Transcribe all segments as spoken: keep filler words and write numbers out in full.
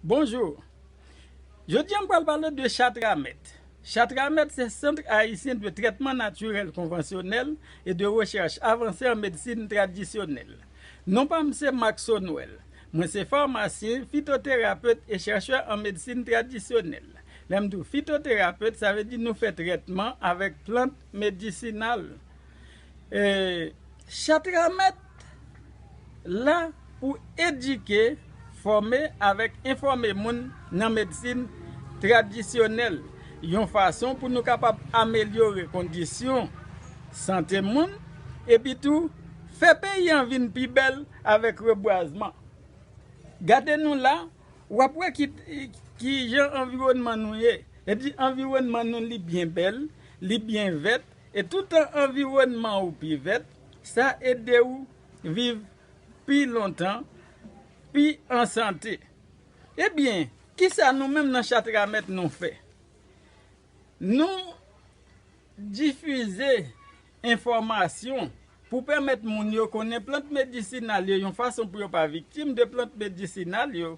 Bonjou. Jodi a, m pral pale de Chatramet. Chatramet se Centre Haïtien de Traitement Naturel Conventionnel et de Recherche Avancée en Médecine Traditionnelle. Non pa m se Max Sonwel. Mwen se famasyen, fitoterapet e chèchè an medsin tradisyonèl. Lè m di w fitoterapet, sa vle di nou fè trètman avèk plant medisinal. E, Chatramet la pou edike, fòme avèk enfòme moun nan medsin tradisyonèl, yon fason pou nou kapab amelyore kondisyon sante moun, epi tou fè peyi an vin pi bèl avèk rebwazman. Gade nou la, w ap wè ki, ki jan anviwònman nou ye. Epi anviwònman nou li byen bèl, li byen vèt, e toutan anviwònman ou pi vèt, sa ede ou viv pi lontan, pi an sante. Ebyen, kisa nou menm nan Chatramet nou fè? Nou difize enfòmasyon pou pèmèt moun yo konnen plant medisinal yo yon fason pou yo pa viktim de plant medisinal yo.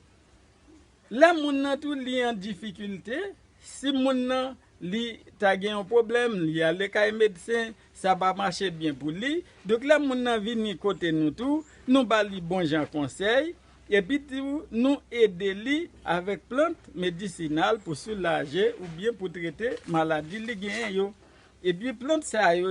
Lè moun nan tou li an difikilte, si moun nan li ta gen yon pwoblèm, li ale kay medsen, sa pa mache byen pou li. Donk lè moun nan vini kote nou tou, nou ba li bon jan konsèy, epi tou nou ede li avèk plant medisinal pou soulaje oubyen pou trete maladi li genyen yo. Epi plant sa yo